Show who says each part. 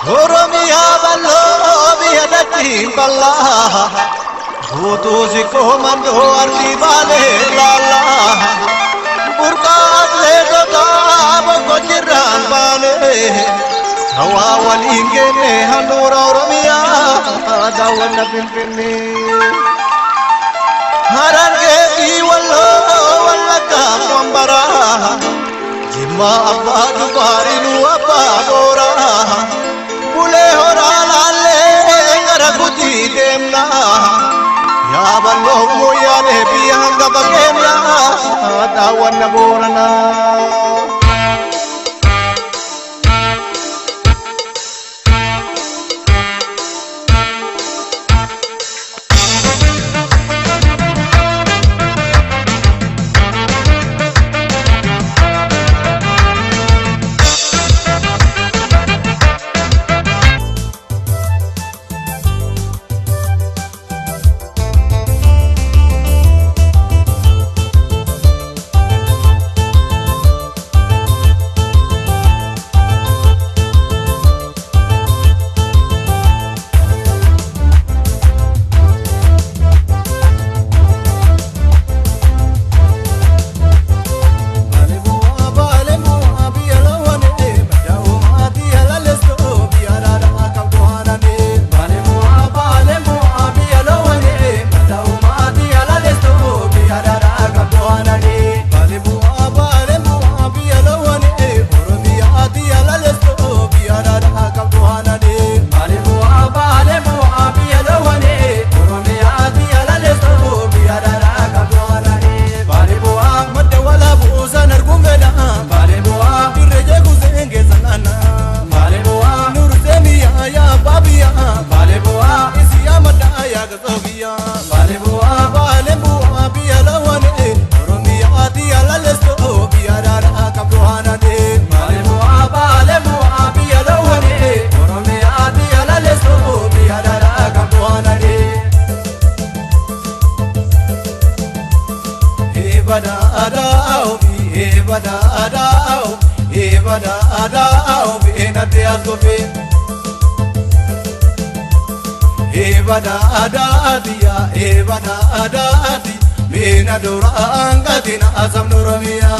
Speaker 1: Oromiyaa bal'oo biyya dachii bal'aa. Guutuu sikkoo mandoo arsii baalee laallaa. Burqaa atleetotaa boqqojjirraan baanee. Hawaa waliin geenne handhuura Oromiyaa daawwanna Finfinnee. Harargee fi Walloo Wallaggaa Wambaraa. Jimmaa abbaa Jifaarinuu abbaa Booraa. Bulee horaa laallee gara Gujii deemnaa. Yaaballoo mooyyaalee biyya hangafa keenyaa daawwanna Booranaa.
Speaker 2: Ebada adaati, meena dura angatina asam nuramiya.